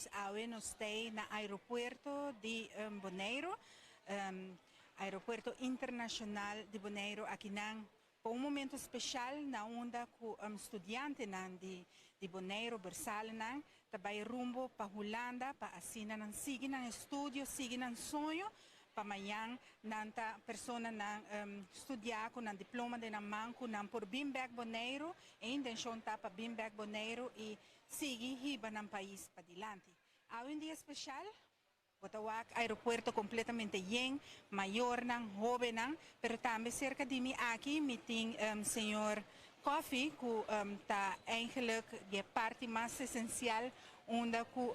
Dus awe nos ta na aeropuerto di Bonaire, Aeropuerto Internacional di Bonaire aki nan, pa un momento special na unda cu studiantenan di Bonaire, bursarianan, ta bay rumbo pa Hulanda pa asina nan sigui nan estudio, sigui nan soño, pa mañan nan ta personanan studia cu nan diploma den nan man cu nan por bin back Bonaire. E intencion ta pa bin back Bonaire y sigui hiba nan pais pa dilanti. Awe un dia special. Bo ta wak aeropuerto completamente yen, mayornan, hobennan, pero tambe cerca di mi aki mi tin señor Coffee, cu ta eigenlijk e parti mas esencial unda cu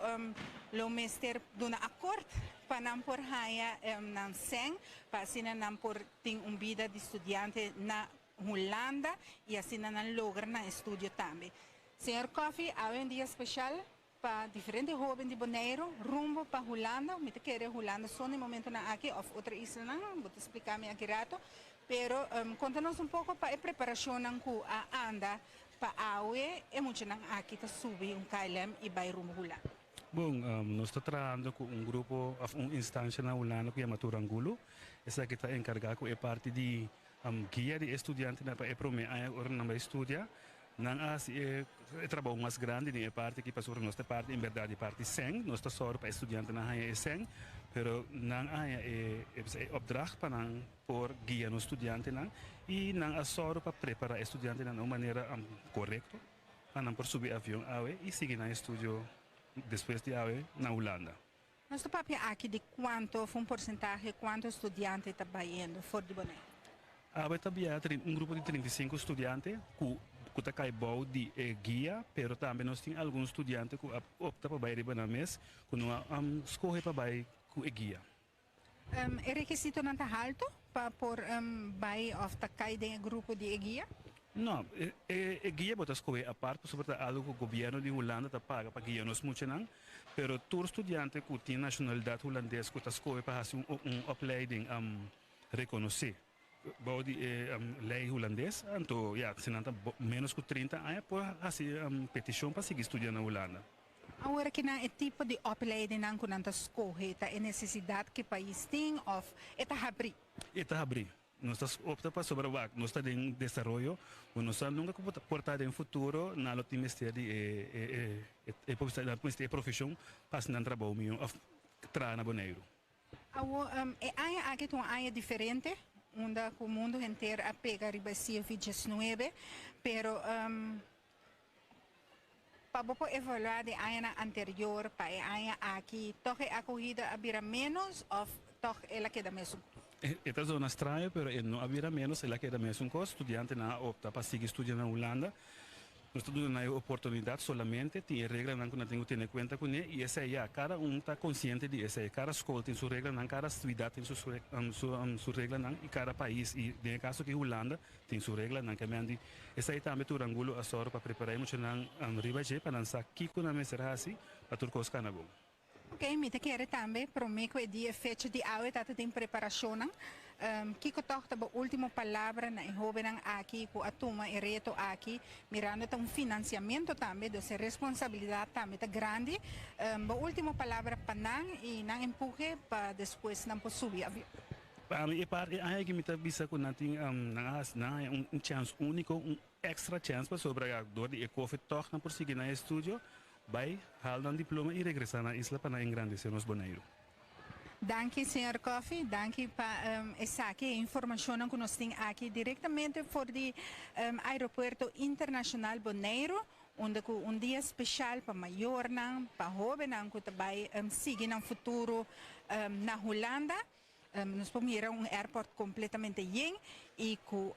lo mester duna akkoord pa nan por haya nan cen, pa asina nan por tin un bida di studiante na Hulanda y asina nan logra nan estudio tambe. Señor Coffee, awe un dia special pa diferente hoben di Bonaire, rumbo pa Hulanda. Mi ta kere Hulanda so na momentonan aki of otro islanan, bo ta splica mi aki rato. Pero conta nos un poco pa e preparacion cu a anda pa awe e muchanan aki ta subi un KLM y bay rumbo Hulanda. Bon, nos ta trahando cu un grupo of un instancia na Hulanda cu yama Turangulo. Esaki ta encarga cu e parti di guia di studiantenan pa e prome aña ora nan bay studia. Nan a haci e trabou mas grandi den e parti aki pasobra nos ta parti en berdad di parti cen, nos ta sòru pa e studiantenan haña e cen, pero nan a haña e opdracht pa nan por guia nos studiantenan y nan a sòru pa prepara e studiantenan na un manera corecto pa nan por subi avion awe y sigui nan estudio despues di awe na Hulanda. Nos ta papia aki di cuanto, un porcentahe, cuanto studiante ta bayendo for di Bonaire? Awe ta biaha un grupo di 35 studiante cu ta cay bou di guia, pero tambe nos tin algun studiante cu a opta pa bay riba nan mes, cu no a scoge pa bay cu e guia. E requisitonan ta halto pa por bay of ta cay den grupo di guia? No, e guia bo ta scoge apart, pasobra ta algo cu gobierno di Hulanda ta paga pa guia nos muchanan, pero tur studiante cu tin nacionalidad hulandes cu ta scoge pa haci un opleiding reconoci bou di ley hulandes, anto ja, si nan ta menos cu 30 aña, por haci peticion pa sigui studia na Hulanda. Awor cu nan e tipo di opleiding nan cu nan ta scoge, ta e necesidad cu pais tin of e ta habri? E ta habri. Nos ta opta pasobra wak, nos ta den desaroyo, nos sa nunca cu por ta den futuro nan lo tin mester di e profesion pa haci nan trabou miho of traha na Bonaire. Awor, e aña aki ta un aña diferente, unda cu mundo entero a pega riba COVID-19, pero pa bo evalua di aña anterior pa e aña aki, toch e acogida a bira menos of toch el a keda mesun? E ta zona straño, pero e no a bira menos, el a keda mesun cos. Studiantenan a opta pa sigui studia na Hulanda. Nos ta duna nan oportunidad, solamente tin e reglanan cu nan tin cu tene cuenta cu ne y esey ya, cada un ta consciente di esey. Cada school tin su reglanan, cada ciudad tin su reglanan y cada pais, y den e caso aki Hulanda, tin su reglanan. Ke men di esey tambe Turangulo a sòru pa prepara muchanan riba dje pa nan sa kico nan mester hasi pa tur cos cana bon. Ok, mi ta kere tambe prome cu e dia fecha di awe ta tin preparacion. Kico toch ta bo ultimo palabra na e hobennan aki cu a tuma e reto aki, mirando ta un financiamento tambe, dus e responsabilidad tambe ta grandi. Bo ultimo palabra pa nan y nan empuhe pa despues nan por subi avion. Pa mi e parti ay cu mi ta bisa cu nan tin nan un chance unico, un extra chance pasobra door di e COVID toch nan por sigui nan estudio, bay haal nan diploma y regresa na isla pa nan engrandece nos Bonaire. Danki, señor Coffee. Danki pa esaki informacion cu nos tin aki directamente for di Aeropuerto Internacional Bonaire, unda cu un dia special pa mayornan, pa hobennan cu ta bay sigui nan futuro na Hulanda. Nos por mira un airport completamente yen y cu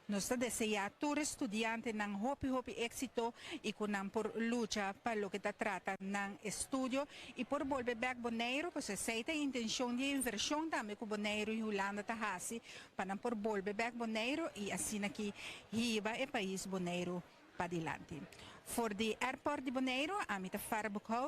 nos ta desea tur studiantenan hopi hopi exito y cu nan por lucha pa loke ta trata nan estudio y por bolbe back Bonaire, pues esey ta intencion di inversion tambe cu Bonaire y Hulanda ta hasi pa nan por bolbe back Bonaire y asina aki hiba e pais Bonaire padilanti. For di airport di Bonaire, ami ta Farah Boekhout.